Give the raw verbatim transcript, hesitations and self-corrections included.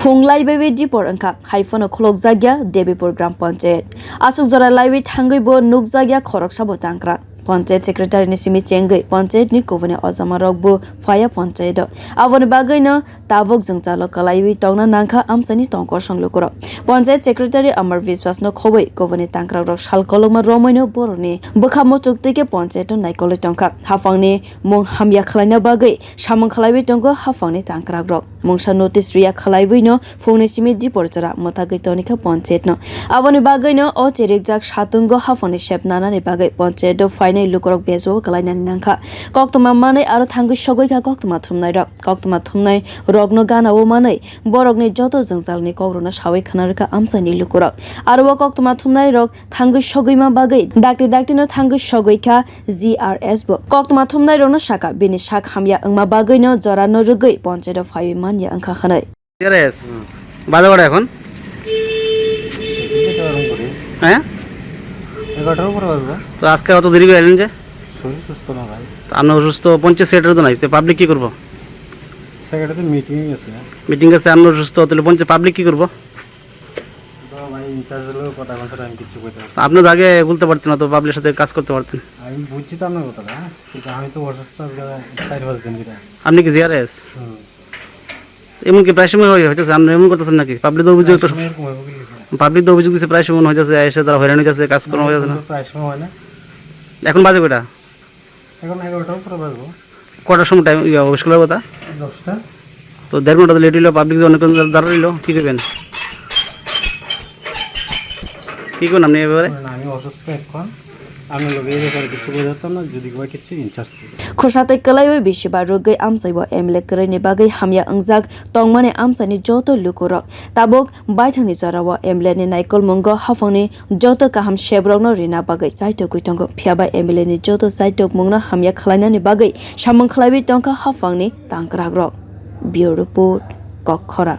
Mung laibai dipor wngkha, hai phano khulokjakya Debipur Gram Panchayat. Aswk jora laiwi thangwi bo nukjakya khoroksa bo tangkrak. Panchayat secretary ni simi chengwi panchayat ni kubuni ojama rok bo phaya panchayat o. Aboni bagwi no tabuk jwngjalo kwlaiwi tongna nangkha amchaini tongkosong lukurok. Panchayat secretary Amar Biswas no khobwi kubuni tangkrak rok sal kolokma romwi no borok ni bwkha muchuk twi khe panchayat no naikolwi tongkha. Haphang ni mung hamya khwlaina bagwi samung khwlaiwi tongo haphang ni tangkrak rok. Mungsa notice riya khwlaiwi no phungni simi dipor jora mwthagwi tonikha panchayat no. Aboni bagwi no o cherikjak satungo haphangni sep nanani bagwi panchayat o phainai lukurok bejao kwlainani nangkha. Koktwma manwi aro thangwi sogwi kha koktwma thumnai rok. Koktwma thumnai rokno gana o manwi borokni joto jwngjalni kokrokno sawi khna rwkha amchaini lukurok. Aro o koktwma thumnai rok thangwi sogwima bagwi dakti dakti no thangwi sogwi kha G R S bo. Koktwma thumnai rokno saka bini sak hamya wngma bagwi no jora no rwgwi panchayat o phaiwi manya wngkha hwnwi. G R S, বাজে কটা এখন? হ্যাঁ? এগারোটার উপরে বাজবো। তো আজকে অত দেরি করে এলেন যে? শরীর সুস্থ না ভাই। তো আপনি অসুস্থ, পঞ্চায়েত সেক্রেটারি তো নাই, তো পাবলিক কি করবো? সেক্রেটারি তো মিটিং গেছে। মিটিং গেছে, আপনি অসুস্থ, তাহলে পঞ্চায়েত পাবলিক কি করবো? তো ভাই, ইনচার্জ হলেও কথা বলতে আমি কিচ্ছু কইতে পারবো না। আপনি তো আগে বলতে পারতেন, তো পাবলিকের সাথে কাজ করতে পারতেন। আমি বুঝছি তো আপনার কথাটা, কিন্তু আমি তো অসুস্থ আজকে চার পাঁচ দিন ধরে। আপনি কি জি আর এস? হুম। এমনকি প্রায় সময় হয়ে হইতেছে, আপনি এমন করতেছেন নাকি? পাবলিক তো অভিযোগ প্রায় একটা, সময় এরকম হইব কি লিখে? পাবলিক তো অভিযোগ দিচ্ছে, প্রায় সময় হয়ে যাচ্ছে, এসে তারা হয়রানি হচ্ছে, কাজকর্ম না, হয়ে যাচ্ছে এরকম না। তো প্রায় সময় হয় না। এখন এগারোটার উপরে বাজবো। কটার সময় টাইম, ইয়ে, অফিস খোলার কথা? দশটা। তো দেড় ঘন্টা তো লেট হইলো, পাবলিক তো অনেকক্ষণ দাঁড়া রইলো, কি করবেন? কি করবেন আপনি এ ব্যাপারে? না, আমি অসুস্থ এখন। আমি লোকে এই ব্যাপারে কিছু বোঝাতাম না, যদি কয় কিছু ইনচার্জ থেকে। Khorsa tei kwlaiwi bisi ba rwgwi amchai bo M L A kwrwini bagwi hamya wngjak tongmani amchaini joto lukurok. Tabuk baithangni jorao M L A ni naikolmungo haphangni joto kaham sebrokno rina bagwi chaitogwi tongo. Phiyaba M L A ni joto chaitokmungno hamya khwlainani bagwi samung khwlaiwi tongkha haphangni tangkrakrok. Bureau Report, Kokkhora.